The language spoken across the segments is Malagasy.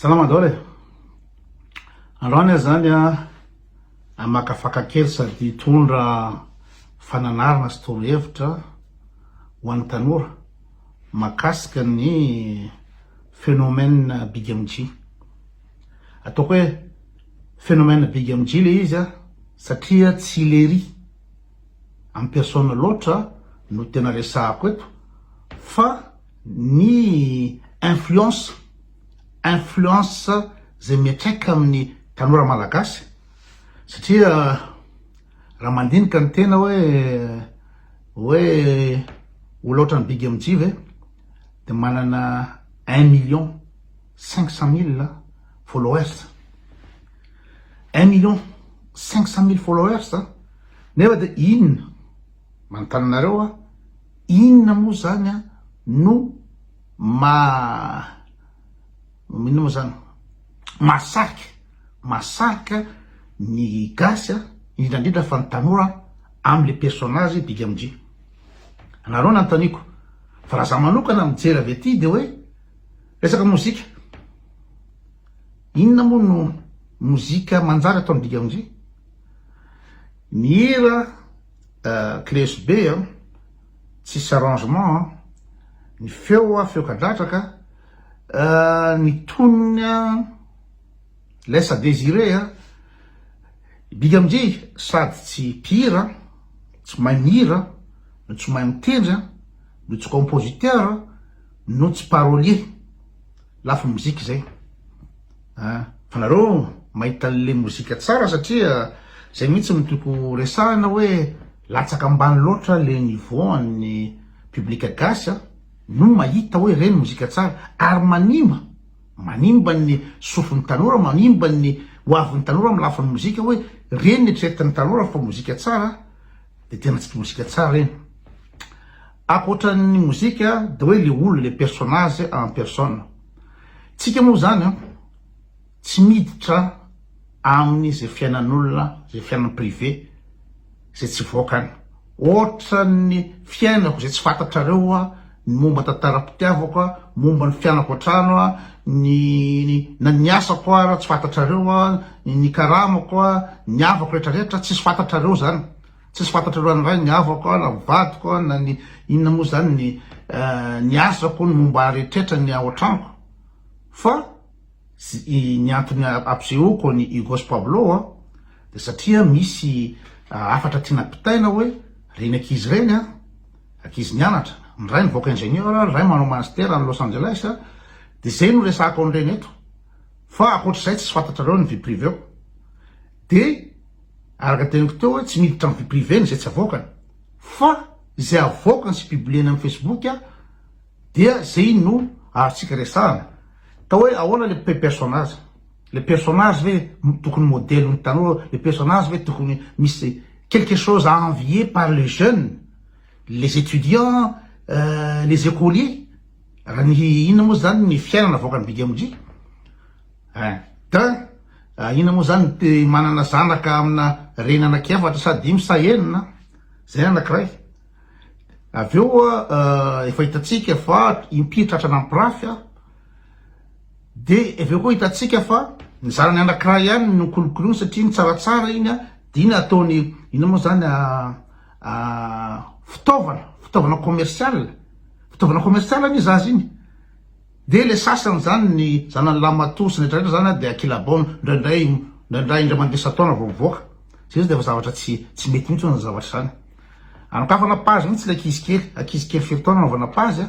Salama daholo e! Androany aho zany a hamakafaka kely sady hitondra fananarana sy torohevitra ho an'ny tanora mahakasika ny phénomène Big MJ. Ataoko hoe phénomène Big MJ le izy a satria tsy lery en personne loatra no tena resahako eto fa ny influence, influence zay miatraika amin'ny tanora malagasy satria raha mandinika ny tena hoe hoe olona ohatran'i Big MJ ve de manana un million 500 000 followers, 1 500 000 followers, nefa de inona, manontany anareo aho, inona moa zany a no ma inona moa zany mahasarika mahasarika ny gasy a, indrindrandrindra fa ny tanora, amle personnage Big MJ? Anareo no anontaniako, fa raha za manokana mijery avy aty de hoe resaka mozika. Inona moa no mozika manjary ataon'i Big MJ? Ny hira clé USB a, tsisy arrangement a, ny feo a feo kadratraka, ny tonony a laisse à désirer a. Big MJ sady tsy mpihira, tsy mahay mihira, no tsy mahay mitendry a, no tsy compositeur, no tsy parolier. Lafiny mozika izay a! Fa nareo mahita anle mozika tsara satria zay mihitsy no tiako resahina hoe latsaka ambany loatra le niveau an'ny public gasy a no mahita hoe reny mozika tsara ary manimba manimba ny sofin'ny tanora, manimba ny ho avin'ny tanora amin'ny lafiny mozika hoe reny ny eritreretin'ny tanora fa mozika tsara de tena tsy mozika tsara reny. Ankoatran'ny mozika de hoe le olona, le personnage en personne. Tsika moa zany an, tsy miditra amin'ny zay fiainan'olona, zay fiainana privé, zay tsy voakany. Ohatran'ny fiainako zay tsy fantatrareo an, ny momba tantaram-pitiavako an, momba ny fiainako an-trano an, ny na ny asako ara tsy fantatrareo an, ny karamako an, ny havako retraretra tsisy fantatrareo zany. Tsisy fantatrareo an'iray ny havako na ny vadiko na ny inona moa zany ny ny asako, ny momba ahy rehetrretra ny ao an-tranoko, fa ny antony ampisehoako an'i Hugo sy Pablo an de satria misy hafatra tiana ampitaina hoe reny ankizy ireny an, ankizy nianatra, ny ray nivoaka ingénieur, ny ray manao master any Los Angeles, de zay no resahako an'ireny eto, fa ankoatr'izay tsisy fantatrareo ny vie privée-ko, de Araka ny teniko teo hoe tsy miditra amin'ny vie privée-ny izay tsy avoakany fa izay avoakany sy publier-ny amin'ny Facebook dia zay no azontsika resahana. Atao hoe ahoana le personnage? Le personnage ve tokony modèle-n'ny tanora? Le personnage ve tokony misy quelque chose à envier par les jeunes, les étudiants, les écoliers? Raha ny inona moa zany ny fiainana avoakan'i Big MJ? Ein. D'un, inona moa zany ny manana zanaka amina reny anaky efatra sa dimy sa enina, zay anakiray. Avy eo efa hitantsika fa impiry tratra nampirafy a, de avy eo koa hitantsika fa ny zanany anakiray ihany no kolokoloiny satria ny tsaratsara iny a, de iny ataony inona moa zany fitaovana, fitaovana commercial, fitaovana commercial anie zaza iny. De le sasany zany ny zanany lamatoa sy ny retraretra zany de ankilabao ndraindray ndraindray indray mandeha isan-taona vao mivoaka. Zay zao de efa zavatra tsy tsy mety mihitsy zany zavatra zany. Anokafana page mihitsy le ankizy kely, ankizy kely firy taona anaovana page a,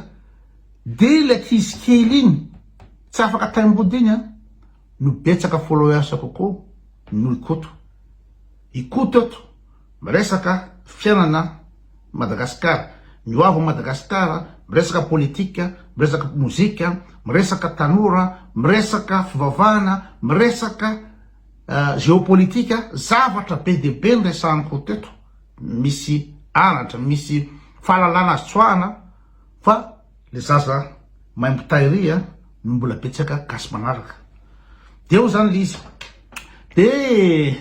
de le ankizy kely iny tsy afaka taim-body iny a no betsaka followers kokoa noho i Koto. I Koto eto miresaka fiainana Madagascar, ny ho avy Madagascar, miresaka politique, miresaka mozika, miresaka tanora, miresaka fivavahana, miresaka géopolitique, zavatra be dia be no resahany Koto eto, misy anatra, misy fahalalana azo tsoahana fa le zaza maimbo tay ry a no mbola betsaka gasy manaraka. De eo zany le izy. De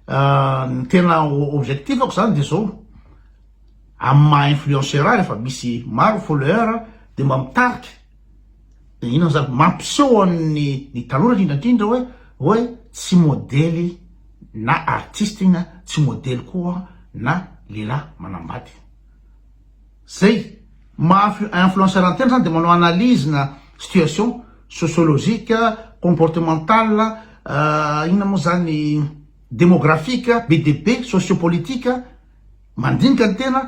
ny tena objectif-ako zany de zao, amin'ny maha influenceur ahy rehefa misy maro follower de mba mitarika. Inona zany? Mampiseho an'ny ny tanora indrindra indrindra hoe hoe tsy modely na artiste iny tsy modely koa na lehilahy manambady. Zay maha influenceur antena zany de manao analyse na situation sociologique, comportementale, inona moa zany demographique, be dia be, sociopolitique. Mandinika ny tena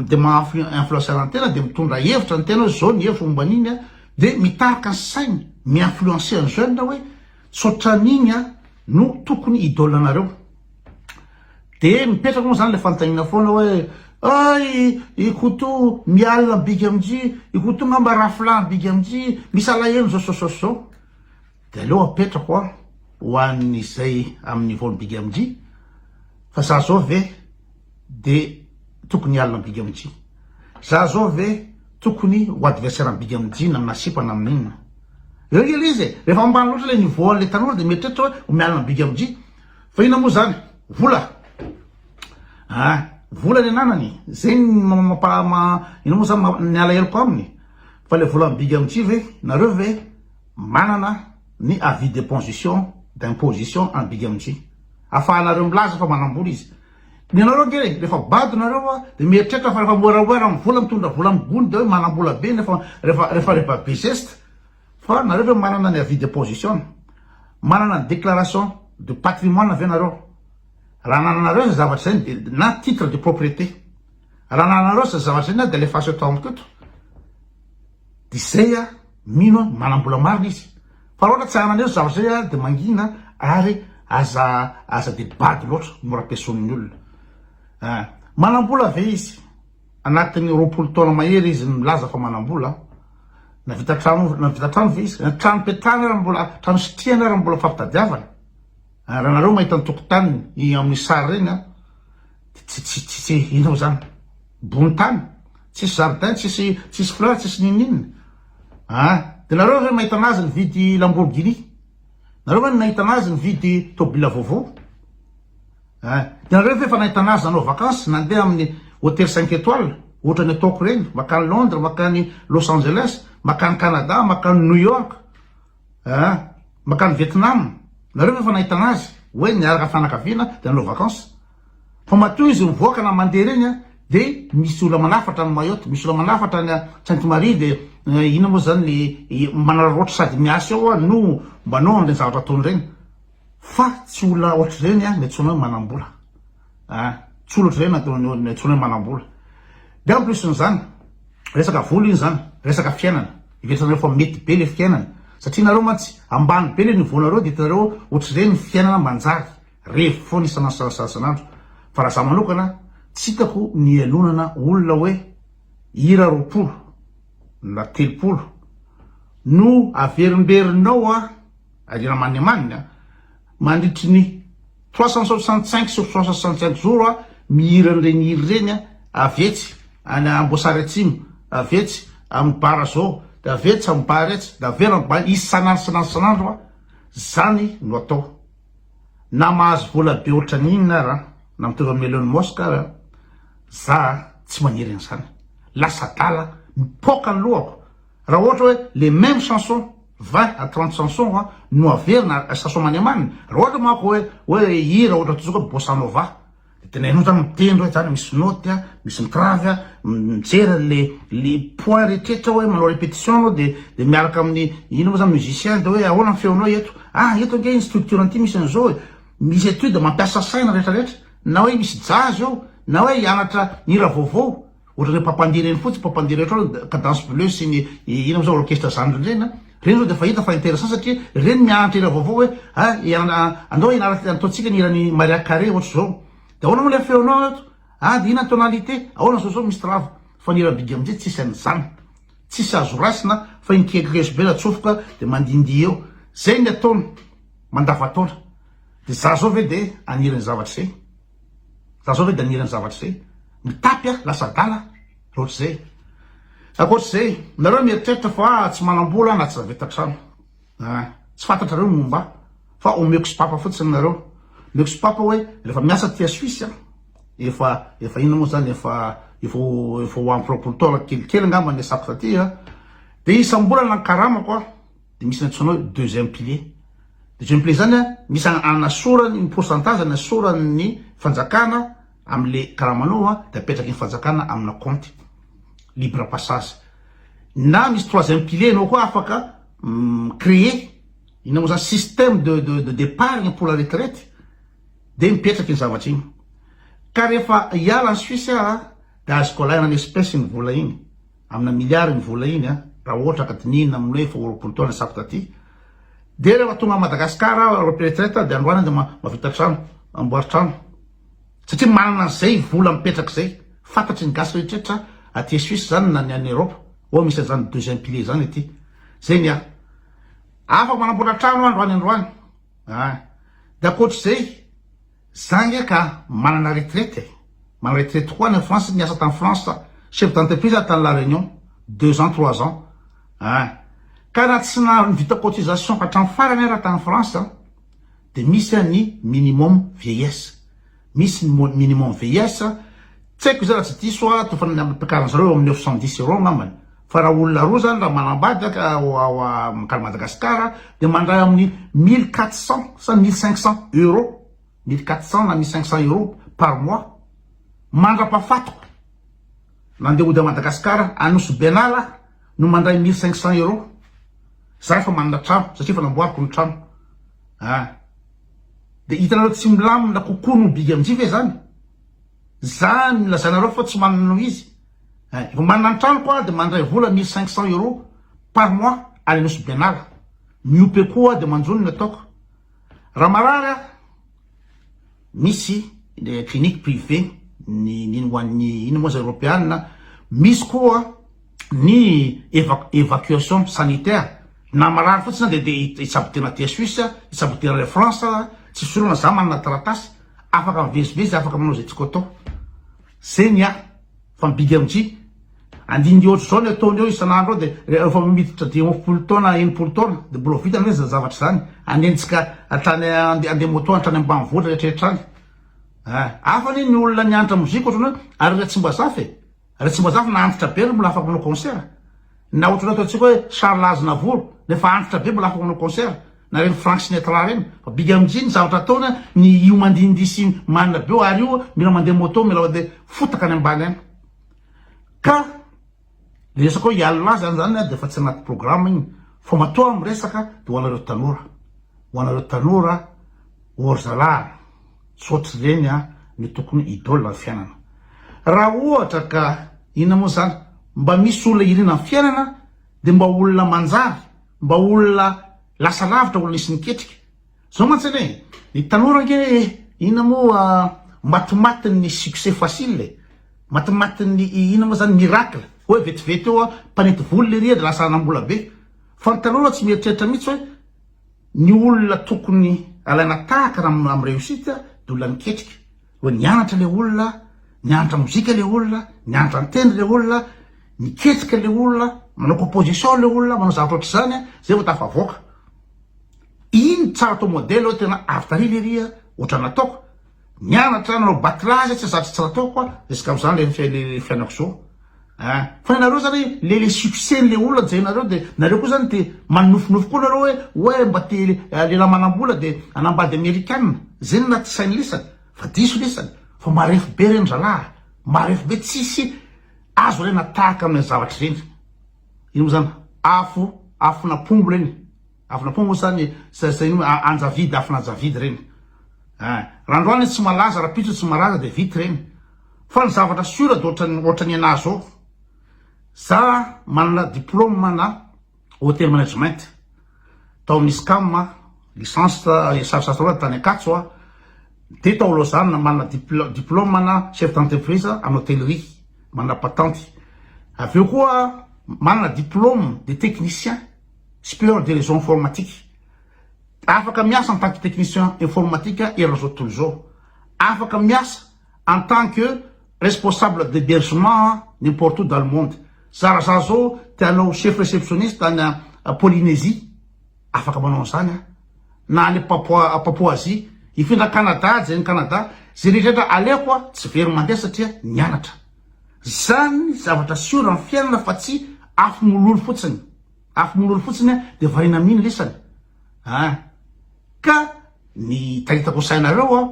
de maha influencer ny tena de mitondra hevitra ny tena hoe zao ny hevitro momba an'iny a, de mitarika ny sainy, mi-influencer ny jeune hoe tsy otran'iny a no tokony idole anareo. De mipetraka moa zany le fanontaniana foana hoe ay i Koto mialona big MJ, i Koto ngamba rafla big MJ, misy alahelo zao sao sao zao. De aleo apetrako a ho an'izay amin'ny niveau-n'ny big MJ. Fa za zao ve de tokony hialona am big MJ? Za zao ve tokony ho adversaire am big MJ na amina sipa na amin'inona? Eo ange le izy e! Rehefa ambany loatra le niveau an'le tanora de mieritreritra hoe ho mialona am big MJ. Fa inona moa zany? Vola! Ah! Vola ny ananany, zay ny mampa ma inona moa zany ny alaheloko aminy. Fa le vola am big MJ ve, nareo ve manana ny avis de position d'imposition an'i Big MJ. Afahanareo milaza fa manambola izy. Ny anareo ange rehefa bado nareo a de mieritreritra fa rehefa moeramoera amin'ny vola mitondra vola amin'ny gony de hoe manambola be nefa rehefa rehefa rehefa be zesta. Fa nareo ve manana ny avis de position? Manana ny déclaration de patrimoine ve nareo? Raha anananareo izay zavatra izay de na titre de propriété. Raha anananareo izay zavatra izay de alefaso eto amiko eto. De izay a mino aho manambola marina izy. Fa raha ohatra tsy ananeo zavatra zay de mangina ary aza aza de bado loatra mora pesonin'ny olona. Ah, manambola ve izy? Anatin'ny 20 taona mahery izy no milaza fa manambola. Navita trano navita trano ve izy? Ny trano petrahana ary mbola trano sitrihana ary mbola fampitadiavana. Ah, raha nareo mahita ny tokotaniny amin'ny sary ireny a tsy tsy tsy tsy inona zany? Bontany, tsisy jardin, tsisy tsisy fleur, tsisy n'inon'inona. Ah, de nareo ve mahita anazy nividy Lamborghini? Nareo ve nahita anazy nividy tôbila vaovao? Ah, de nareo ve efa nahita anazy nanao vacances, nandeha amin'ny hôtel 5 étoiles, ohatran'ny ataoko ireny, makany Londres, makany Los Angeles, makany Canada, makany New York, ah, makany Vietnam. Nareo ve efa nahita anazy hoe niaraka fianakaviana de nanao vacances? Fa matoa izy mivoaka na mandeha ireny an, dia misy olona manafatra any Mayotte, misy olona manafatra any Sainte Marie dia inona moa zany ny manararaotra sady miasa eo an no manao an'ireny zavatra ataony ireny. Fa tsy olona ohatr'ireny an ny antsoina hoe manam-bola. An, tsy olona ohatr'ireny ny antsoina hoe manam-bola. Dia en plus n'izany, resaka vola iny zany, resaka fiainana. Heverina fa mety be le fiainana. Satria nareo mantsy ambany be le niveau-nareo dia hitanareo ohatr'ireny ny fiainana manjary. Revy foana isan'andro isan'andro fa raha za manokana tsy hitako ny hialonana olona hoe hira 20 na 30 no averimberinao a arina maniamaniny a mandritry ny 365 sur 365 jours a mihira an'ireny hira ireny a avy etsy any Amboasary Atsimo avy etsy amin'ny bar zao de avy etsy amin'ny bar etsy de avy eo amin'ny bar isan'andro isan'andro isan'andro a zany no atao. Na mahazo vola be ohatran'ny inona ara, na mitovy amin'i Elon Musk ara, za tsy maniry an'izany. Lasa adala, mipoaka ny lohako. Raha ohatra hoe les mêmes chansons, 20 à 30 chansons no averina, chansons maniamanina, raha ohatra manko hoe hoe hira ohatra toy izao hoe bossa nova, De tena ianao zany mitendry hoe zany misy note a, misy mitravy a, mijery an'le le point rehetrretra hoe manao repetition anao de de miaraka amin'ny ino moa zany musicien de hoe ahoana ny feonao eto, ah eto ange ny structure an'ity misy an'izao e, misy etude mampiasa saina rehetrarehetra, na hoe misy jazz eo, na hoe hianatra hira vaovao, Ohatran'ny hoe mpampandihy ireny fotsiny, mpampandihy rehetra ao, cadence bleue sy ny inona moa zao orchestre zandriny ireny an, ireny zao dia efa hita fa interessant satria ireny mianatra hira vaovao hoe ah andao hianara ataontsika ny hiran'i Mariah Carey ohatr'izao, dia ahoana moa ilay feonao eto, ah dia inona ny tonalité, ahoana zao zao misy trava, fa ny hiran'i Big MJ tsisy an'izany, tsisy azo raisina fa iny kiekikeso be natsofoka dia mandihindihy eo, zay ny ataony mandavataona, dia za zao ve dia haniry ny zavatra izay? Za zao ve de haniry ny zavatra zay? Mitapy aho, lasa adala raha ohatr'izay. Ankoatr'izay, nareo mieritreritra fa tsy manam-bola na tsy zaveta trano. Ah, tsy fantatrareo ny momba ahy. Fa omeko sopapa fotsiny nareo. Omeko sopapa hoe rehefa miasa aty Suisse aho, efa efa inona moa zany, efa efa efa ho ampy 20 taona kelikely angamba niasako taty an, de isam-bolana ny karamako an. de misy ny antsoina hoe deuxième pilier. Deuxième pilier zany an, misy anasorany ny pourcentage anasoran'ny fanjakana amle karamanao an, de apetraky ny fanjakana amina compte libre passage. Na misy troisième pilier enao koa afaka mi-créer inona moa zany système de de d'épargne pour la retraite de mipetraka iny zavatra iny. Ka rehefa hiala any Suisse aho an, de azoko alaina en espèce iny vola iny. Amina milliard iny vola iny an, raha ohatra ka dinihina amin'ny hoe efa ho 20 taona niasako taty. Dia rehefa tonga à Madagascar aho retraite dia androany aho dia mahavita trano, mamboary trano. Satria manana an'izay vola mipetraka izay. Fantatry ny gasy rehetra aty Suisse izany na ny any Europe hoe misy an'izany deuxième pilier izany aty. Izay ny ahy. Afaka manamboatra trano aho androany androany. An. Dia ankoatr'izay, Za ange ka manana retraite e! Manana retraite koa any France, niasa tany France, chef d'entreprise aho tany La Réunion, deux ans, trois ans ah! Ka raha tsy nahavita cotisation hatramin'ny farany aho raha tany France dia misy ny minimum vieillesse, misy ny minimum vieillesse, tsy haiko izay raha tsy diso aho, toa efa nampiakarin zareo eo amin'ny 910 euros angambany, fa raha olona roa zany raha manambady ka ao ao mankany Madagascar dia mandray amin'ny 1400 sa 1500 euros, 1400 na 1500 euros par mois mandrapafatiko. Nandeha hody à Madagascar any Nosy Benala no mandray 1500 euros. Za efa manana trano satria efa namboariko ny trano. Ah. Dia hitanareo tsy milamina kokoa noho Big MJ ve zany? Zany lazainareo fa tsy manana noho izy. Eh, efa manana ny tranoko aho dia mandray vola 1500 euros par mois any Nosy Benala. Miompy akoho aho dia manjono ny ataoko. Raha marary aho, misy le clinique privée ny ny ho an'ny ino moa zay eoropeana, misy koa ny évacuation sanitaire. Na marary fotsiny dia dia hitsabo tena aty Suisse, hitsabo tena any France, tsy sorona za manana taratasy, afaka mivezivezy, afaka manao izay tiako atao. Zay ny ahy. Fa ny big MJ, andininy ohatr'izao ny ataony eo isan'andro eo dia rehefa miditra 50 taona, 60 taona dia mbola ho vitany ve izany zavatra izany? Hanenjika hatrany andeha moto hatrany ambanivohitra rehetrarehetra any. Ah, hafa anie ny olona nianatra mozika ohatran'ny hoe ary Ratsimbazafy e. Ratsimbazafy na antitra be ary mbola afaka manao concert. Na ohatran'ny ataontsika hoe Charles Aznavour nefa antitra be mbola afaka manao concert. Na reny Frank Sinatra reny. Fa Big MJ ny zavatra ataony ny io mandihindihy sy manina be io ary io mila mandeha moto mila mandeha fotaka any ambany any. Ka le resaka hoe hialona azy zany zany dia efa tsy anaty programme iny. Fa matoa miresaka dia ho anareo tanora. Ho anareo tanora or zalahy tsy ohatr'ireny no tokony idole ny fiainana. Raha ohatra ka inona moa zany mba misy olona irina ny fiainana dia mba olona manjary Mba olona lasa lavitra, olona nisy niketrika. Zao mantsy anie e, ny tanora ange inona moa matimatin'ny succès facile e, matimatin'ny inona moa zany miracle, hoe vetivety eo mpanety vola lery dia lasa hanam-bola be. Fa ny tanora tsy mieritreritra mihitsy hoe ny olona tokony alaina tahaka raha amin'ny réussite dia olona niketrika. Hoe nianatra le olona, nianatra mozika le olona, nianatra nitendry le olona, niketrika le olona, manao composition le olona, manao zavatra ohatr'izany an, zay vao tafavoaka. Iny tsara atao modèle hoe tena avy tary lery a, ohatran'ny nataoko. Nianatra nanao battelage tsy zatra tsy nataoko a, jusqu'à am'zany le le fiainako zao. Ein, fa ianareo zany le le succès le olona jerenareo de nareo koa zany te manonofinofy koa nareo hoe oe mba te lehilahy manambola de hanambady amerikana, zay no anaty sainy lisany, fa diso lisany, fa marefo be reny zalahy a, marefo be tsisy azo alaina tahaka amin'ireny zavatra ireny, ino moa zany afo afon'apombo reny, afon'apombo moa zany sa ino anjavidy afon'anjavidy reny, ein, raha androany tsy malaza rahampitso tsy malaza de vita reny. Fa ny zavatra sûr de ohatran'ny ohatran'ny anah zao, za manana diplôme na hotel management tao amin'ny ISCAM, licence sarotsarotra loatra tany Ankatso aho, de tao Lausanne manana diplôme na chef d'entreprise en hôtellerie, manana patente, avy eo koa manana diplôme de technicien supérieur de réseau informatique, afaka miasa en tant que technicien informatique eran'izao tontolo izao, afaka miasa en tant que responsable d'hebergement n'importe où dans le monde. Zara za zao te hanao chef receptionniste any Polynésie, afaka manao an'izany aho. Na any Papua Papouasie, hifindra Canada, jereny Canada, zay rehetra rehetra alehako aho tsy very mandeha satria nianatra. Zany zavatra sûr amin'ny fiainana fa tsy afo mololo fotsiny. Afo-monolo fotsiny a, de variana amin'iny lesany a. Ka ny tahitako sainareo a,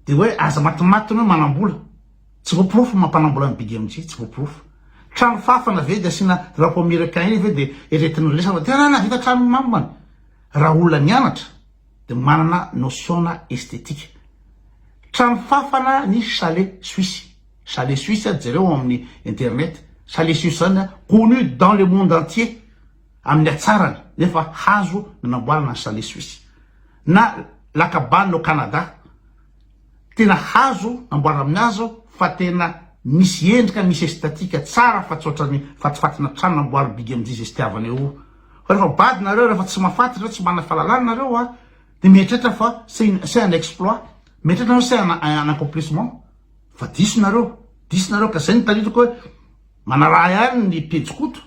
de hoe aza matimaty hoe manam-bola. Tsy voaporofo ny mampanam-bola ny Big MJ, tsy voaporofo. Trano fafana ve de asiana drapeau américain iny ve de eretin'ny lesany fa tena nahavita trano mamany. Raha olona nianatra de manana notion-na esthétique. Trano fafana ny chalet suisse. Chalet suisse jereo ao amin'ny internet. Chalet suisse zany connu dans le monde entier amin'ny hatsarany nefa hazo nanamboarana ny chalet suisse. Na la cabane au Canada tena hazo namboarina amin'ny hazo fa tena misy endrika misy estatika tsara fa tsy ohatran'ny fatifatina trano namboarin'i Big MJ izay tsy eo io. Fa rehefa bado nareo rehefa tsy mahafaty nareo tsy manana fahalalana nareo a de mieritreritra fa c'est un exploit, mieritreritra nareo c'est un accomplissement. Fa diso nareo, diso nareo ka zay no tadidiko hoe manaraha ihany ny pejy Koto,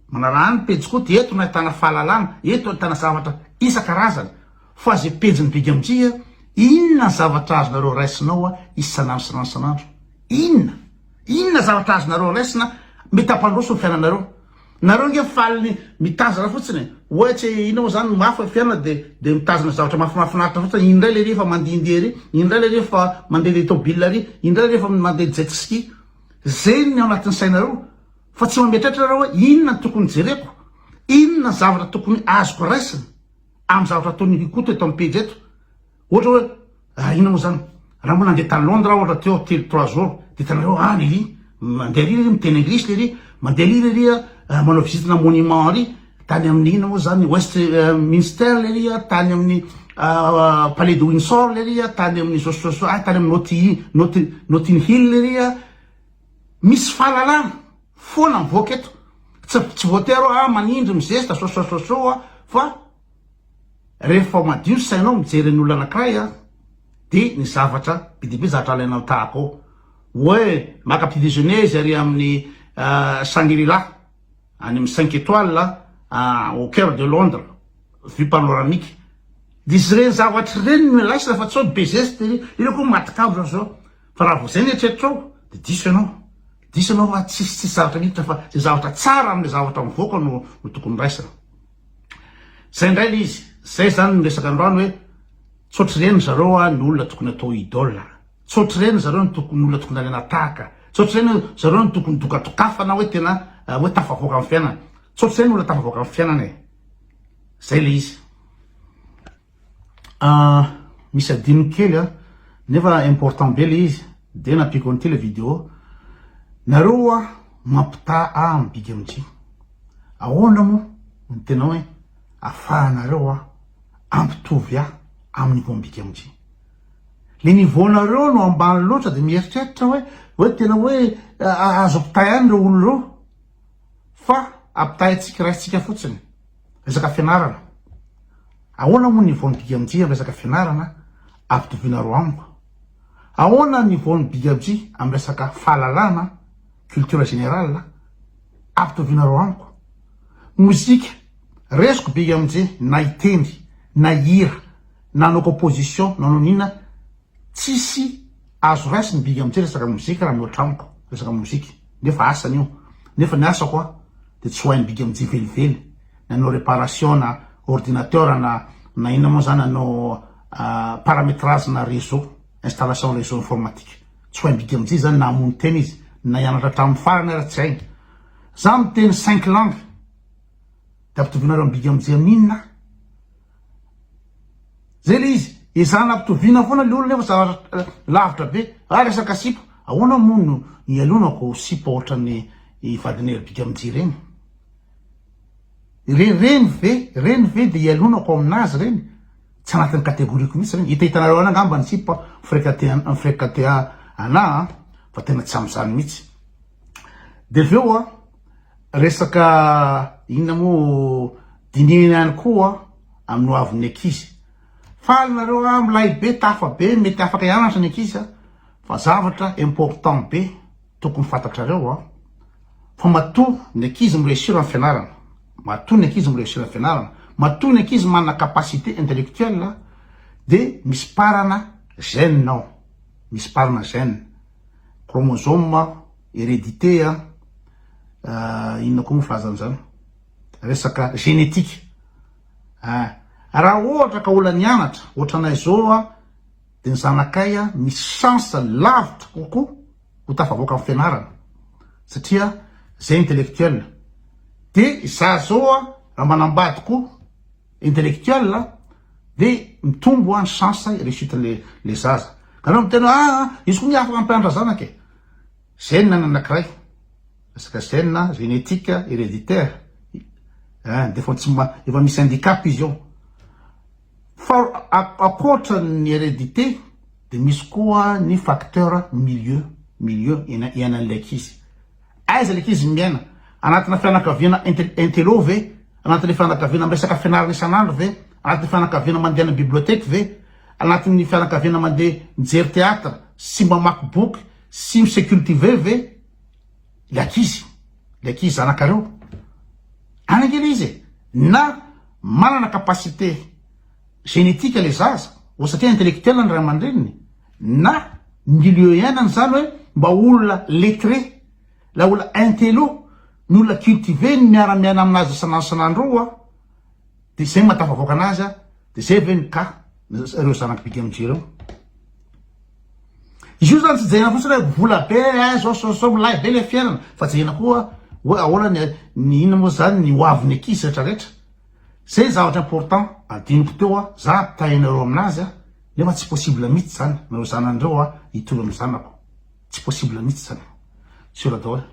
manaraha ihany ny pejy Koto, eto no ahitana fahalalana, eto ahitana zavatra isan-karazany, fa ze pejin'i Big MJ a, inona ny zavatra azonareo raisina ao isan'andro isan'andro isan'andro? Inona? Inona zavatra azonareo raisina mety hampandroso ny fiainanareo? Nareo nge faly mitazana fotsiny e! Oe tsy inona moa zany mafy ny fiainana de de mitazona zavatra mahafinaritra fotsiny, iny ndray lery efa mandihindihy ery, iny ndray lery efa mandehandeha tôbila ery, iny ndray lery efa mandeha jet ski. Zay ny ao anatin'ny sainareo fa tsy mametratra nareo hoe inona no tokony jereko, inona ny zavatra tokony azoko raisina amin'ny zavatra ataon'i Ikoto eto amin'ny pejy eto. Ohatra hoe, ah, inona moa zany? Raha mbola nandeha tany Londres aho ohatra teo telo trois jours, dia hitanareo any ery, mandeha ery ery miteny anglisy lery, mandeha ery ery ah, manao visite na monument ery, tany amin'ny inona moa zany, Westminster lery, tany amin'ny ah, Palais de Windsor lery, tany amin'ny zao ah, tany amin'ny Notting, Notting, Notting Hill lery, misy fahalalana foana mivoaka eto. Tsy, tsy voatery hoe ah, manindry, mizesta, so so so so, ah, fa Rehefa madio ny sainao mijery ny olona anakiray a, dia ny zavatra be dia be zavatra alainao tahaka ao. Hoe maka petit déjeuner izy ary amin'ny Shangri-La, any amin'ny cinq étoiles au cœur de Londres, vue panoramique. Dia izy ireny zavatra ireny no raisina fa tsy hoe be zeste ery, ireo koa matin-kavitra zao. Fa raha vao izay ny eritreritrao dia diso ianao. Diso ianao fa tsisy tsisy zavatra miditra fa izay zavatra tsara amin'ilay zavatra mivoaka no no tokony raisina. Zay indray le izy, zay zany ny resaka androany hoe tsy ohatr'ireny zareo a ny olona tokony atao idole, tsy ohatr'ireny zareo ny tokony olona tokony alaina tahaka, tsy ohatr'ireny zareo ny tokony dokadokafana hoe tena hoe tafavoaka amin'ny fiainana, tsy ohatr'ireny olona tafavoaka amin'ny fiainana e, zay le izy. Misy adino kely a, nefa important be le izy, de nampiako an'ity le vidéo, nareo hoa mampitaha ahy amin'ny Big MJ, ahoana moa no tena hoe afahanareo hoa ampitovy ahy amin'ny niveau Big MJ? Le niveau nareo no ambany loatra de mieritreritra hoe hoe tena hoe azo ampitaha ihany ireo olona ireo, fa ampitahaintsika raisintsika fotsiny resaka fianarana. Ahoana moa ny niveau-n'ny Big MJ amin'ny resaka fianarana ampitovianareo amiko? Ahoana ny niveau-n'ny Big MJ amin'ny resaka fahalalana, culture générale, ampitovianareo amiko? Mozika, resiko Big MJ na hitendry, na hihira, na hanao composition, na hanao n'inona, Tsisy azo raisiny big amizay resaka mozika raha mihoatra amiko resaka mozika nefa asany io nefa ny asako a de tsy ho hainy big amizay velively ny hanao reparation na ordinateur na na inona moa zany hanao parametrage na réseau installation réseau informatique tsy ho hainy big amizay zany na hamono tena izy na hianatra hatramin'ny farany ara tsy hainy za miteny cinq langues de ampitovinareo am big amizay amin'inona Zay le izy, ezahana ampitoviana foana le olona nefa zavatra lavitra be, ah resaka sipa, ahoana moa no ialonako sipa ohatran'ny vadin'i Herbika Mji ireny? Ireny ve, ireny ve de ialonako aminazy ireny? Tsy anatin'ny catégorie-ko mihitsy ireny, hitahitanareo any angamba ny sipa mi-fréquenter mi-fréquenter anah fa tena tsy amin'izany mihitsy. De avy eo an, resaka inona moa dinihina ihany koa amin'ny ho avin'ny ankizy. Faly nareo a, milay be, tafa be, mety afaka hianatra ny ankizy a, fa zavatra important be tokony fantatrareo a, fa matoa ny ankizy mi-reussir amin'ny fianarana, matoa ny ankizy mi-reussir amin'ny fianarana, matoa ny ankizy manana capacité intellectuelle de misy parana gène ao, misy parana gène, chromosome, hérédité a, inona koa moa filazana an'izany? Resaka génétique. Ah, raha ohatra ka olona nianatra ohatranay zao a, de ny zanakay a misy chance lavitra kokoa ho tafavoaka amin'ny fianarana satria zay intellectuel. De za zao a raha manambady koa intellectuel de mitombo a ny chance réussite le le zaza. Ka anao miteny hoe ah izy koa ny afaka mampianatra zanaka e. Gène ny anakiray, resaka gène génétique héréditaire, eh de efa tsy efa misy handicap izy eo. Fa ankoatra ny hérédité de misy koa ny facteur milieu, milieu iainan'ilay ankizy. Aiza ilay ankizy miaina? Anatina fianakaviana intello ve? Anatin'ilay fianakaviana miresaka fianarana isan'andro ve? Anatin'ny fianakaviana mandeha any bibliothèque ve? Anatin'ny fianakaviana mandeha mijery théâtre sy mamaky boky sy mi se cultiver ve ilay ankizy? Ilay ankizy zanakareo? Any ange ilay izy e! Na manana capacité génétique ilay zaza, ho satria intellectuel ny ray aman-dreniny, na milieu iainany izany hoe mba olona lettré, ilay olona intello, ny olona cultivé ny miara-miaina aminazy isan'andro isan'andro eo an, dia izay no mahatafavoaka anazy an, dia izay ve ny cas ireo zanak'i Big MJ ireo? Izy io zany tsy jerena fotsiny hoe vola be eh zao zao zao milay be le fiainana fa jerena koa hoe ahoana ny ny inona moa zany ny hoavin'ny ankizy rehetra rehetra. Zay ny zavatra important adinoko teo a, za ampitahainareo aminazy a, nefa tsy possible mitsy zany nareo zanany reo a hitovy amin'ny zanako, tsy possible mitsy zany. Sur daholo.